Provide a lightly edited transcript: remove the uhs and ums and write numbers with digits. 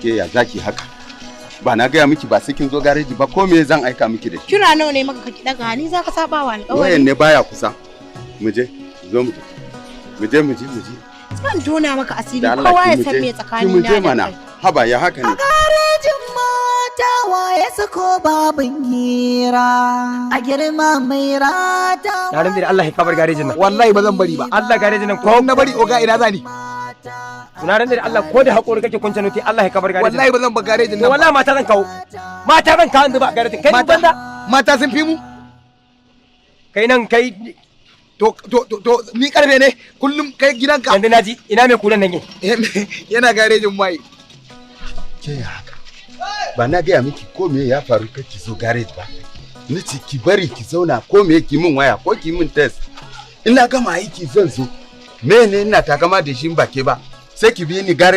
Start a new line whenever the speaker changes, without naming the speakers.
Ke ya zaki haka? Ba na gaya miki ba sai kin zo gareji ba, ko me zan aika miki da shi?
Kira nawa ne maka ka ki daga ni, zaka saba wa alƙawari.
Wayan ne baya kusa. Mu je, zo mu je. Mu je, mu je, mu je.
Zan tona maka asiri,
Da Allah
kowa
ki
ya
mu
san
je.
me
Ki
tsakanin
mu
na
je
da
mana.
kai.
Haba, ya haka ne?
Garejin mota wa ya sako babin hira a girma mai rata.
Na rantse da Allah ka bar garejin nan.
Wallahi ba zan bari ba.
Allah, garejin nan ko
na bari, oga, ina zani?
Na rantse da Allah, ko da hakori kake kunce noti, Allah ya kabar garejin.
Wallahi ba zan bar garejin
To
nan ba.
wallahi mata zan kawo. Mata zan kawo yanzu ba garejin. Kai
Mata
banza.
Mata sun fi mu.
Kai nan kai.
To ni karfe ne kullum kai gidanka.
Yanzu naji ina mai kuran nan yake?
Yana garejin mai.
Ke ya haka? Ba na gaya miki ko me ya faru kar ki zo gareji ba? Ni ce ki bari ki zauna, ko me ki min waya ko ki min text. Ina gama aiki zan zo. Me ne ina takama da shi ba ke ba? Sai ki bi ni gareji.